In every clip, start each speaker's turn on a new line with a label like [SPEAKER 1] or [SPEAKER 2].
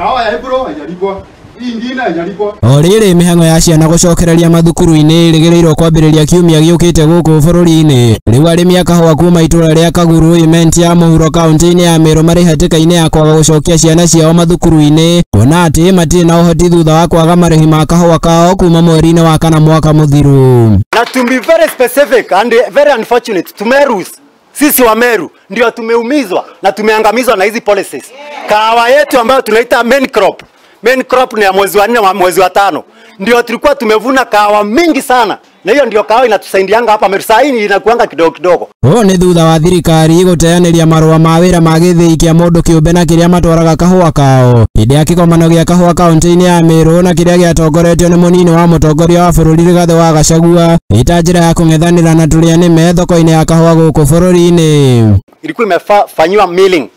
[SPEAKER 1] Kahawa ya April haijalipwa. Hii ingine haijalipwa.
[SPEAKER 2] O rĩrĩ mĩhang'o ya ciana gũcokereria mathukuru-inĩ ĩrĩgĩrĩirwo kwambĩrĩria kiumia gĩũkĩte gũkũ bũrũri-inĩ. Rĩu arĩmi a kahũa kuma itũra rĩa Kaguru Imenti ya mũhuro kaunti-inĩ ya Meru marĩ hatĩka-inĩ ya kwaga gũcokia ciana ciao mathukuru-inĩ kuona atĩ matirĩ na ũhoti thutha wa kwaga marĩhi ma kahũa kao kuma mweri-inĩ wa kana mwaka mũthiru.
[SPEAKER 3] Na to be very specific and very unfortunate to Merus, sisi wa Meru ndio tumeumizwa na tumeangamizwa na hizi policies. Kahawa yetu ambayo tunaita main crop. Main crop ni ya mwezi wa 4 na mwezi wa 5. Ndio tulikuwa tumevuna kahawa mingi sana. Na hiyo ndio kahawa inatusaidianga hapa Meru. Saa hii inakuanga kidogo kidogo.
[SPEAKER 2] Ũũ nĩ thutha wa thirikari gũteanĩria marũa ma wĩra ma gĩthĩi kĩa mũndũ kĩũmbe na kĩrĩa matwaraga kahũa kao. Hĩndĩ ya kĩgomano gĩa kahũa kaunti-inĩ ya Meru na kĩrĩa gĩatongoretio nĩ mũnini wa mũtongoria wa bũrũri Rigathĩ wa Gachagua ĩta njĩra ya kũng'ethanĩra na tũrĩa nĩme thoko-inĩ ya kahũa gũkũ bũrũri-inĩ.
[SPEAKER 3] Ilikuwa imefanyiwa milling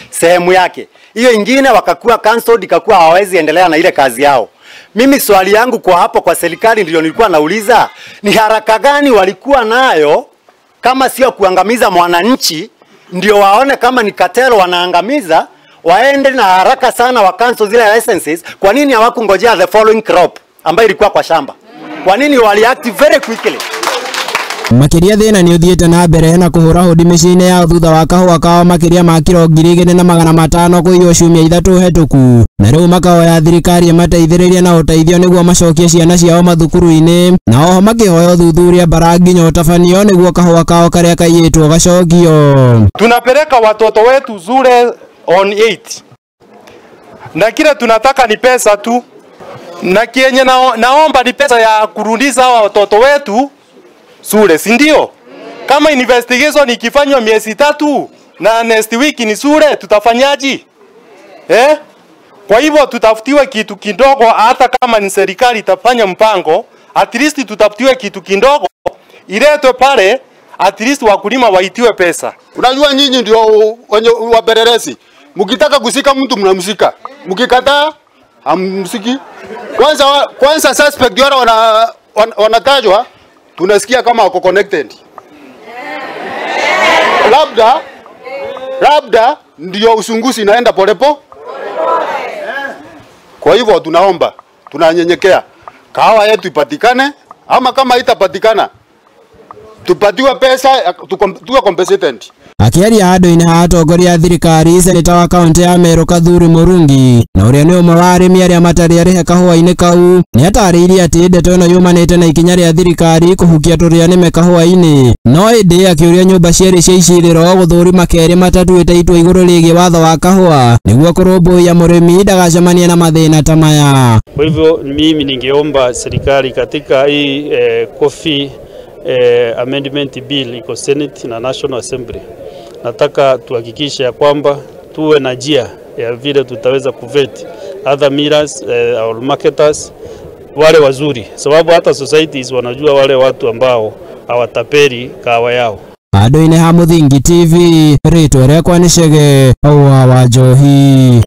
[SPEAKER 3] sehemu yake. Hiyo ingine wakakuwa cancelled, ikakuwa hawawezi endelea na ile kazi yao. Mimi swali yangu kwa hapo kwa serikali ndio nilikuwa nauliza, ni haraka gani walikuwa nayo kama sio kuangamiza mwananchi? Ndio waone kama ni katelo wanaangamiza, waende na haraka sana wa cancel zile licenses. Kwa nini hawakungojea the following crop ambayo ilikuwa kwa shamba? Kwa nini waliact very quickly?
[SPEAKER 2] Makĩria thĩna nĩ ũthiĩte na mbere na kũhũra hũndi mĩciĩ-inĩ yao thutha wa kahũa kao makĩria ma kiro 2500 kũiywo ciumia 3 hetũku, na rĩu makahoya thirikari ĩmateithĩrĩrie na ũteithio nĩguo macokie ciana ciao mathukuru-inĩ, na oho makĩhoya ũthuthuria bara nginya ũtabanio nĩguo kahũa kao karĩa kaiyĩtwo gacokio.
[SPEAKER 4] Tunapeleka watoto wetu zure on 8 na kile tunataka ni pesa tu, na kienye naomba ni pesa ya kurudisha watoto wetu sure, si ndio? Kama investigation ikifanywa miezi 3 na next week ni sure, tutafanyaji? Eh? Kwa hivyo tutafutiwe kitu kidogo, hata kama ni serikali itafanya mpango, at least tutafutiwe kitu kidogo iletwe pale, at least wakulima waitiwe pesa.
[SPEAKER 1] Unajua nyinyi ndio wenye wapelelezi. Mkitaka kushika mtu mnamshika. Mkikataa hamshiki. Kwanza suspect wale wanatajwa tunasikia kama wako connected. Labda ndio uchunguzi inaenda polepo. Kwa hivyo tunaomba, tunanyenyekea, kahawa yetu ipatikane, ama kama itapatikana tupatiwe pesa, tuwe compensated.
[SPEAKER 2] Akĩaria handũ-inĩ ha atongoria a thirikari, seneta wa kaunti ya Meru Kathuri Murungi na ũrĩa nĩ ũmwe wa arĩmi arĩa matarĩ arĩhe kahũa-inĩ kau nĩatarĩirie atĩ ndeto ĩno yumanĩte na ikinya rĩa thirikari kũhukia tũrĩa nĩme kahũa-inĩ, no ĩndĩ akĩũria nyũmba cierĩ cia icirĩro gũthũrima kerĩ matatuĩte itua igũrũ rĩgiĩ watho wa kahũa nĩguo kũrũmbũiya mũrĩmi ndagacemanie na mathĩna ta maya.
[SPEAKER 5] Kwa hivyo mimi ningeomba serikali katika hii coffee amendment bill iko Senate na National Assembly, nataka tuhakikishe ya kwamba tuwe na njia ya vile tutaweza kuvet other millers or marketers wale wazuri, sababu hata societies wanajua wale watu ambao hawataperi kahawa yao.
[SPEAKER 2] Handũ-inĩ ha Mũthingi TV, rĩtwa rĩakwa nĩ Chege wa Njohi.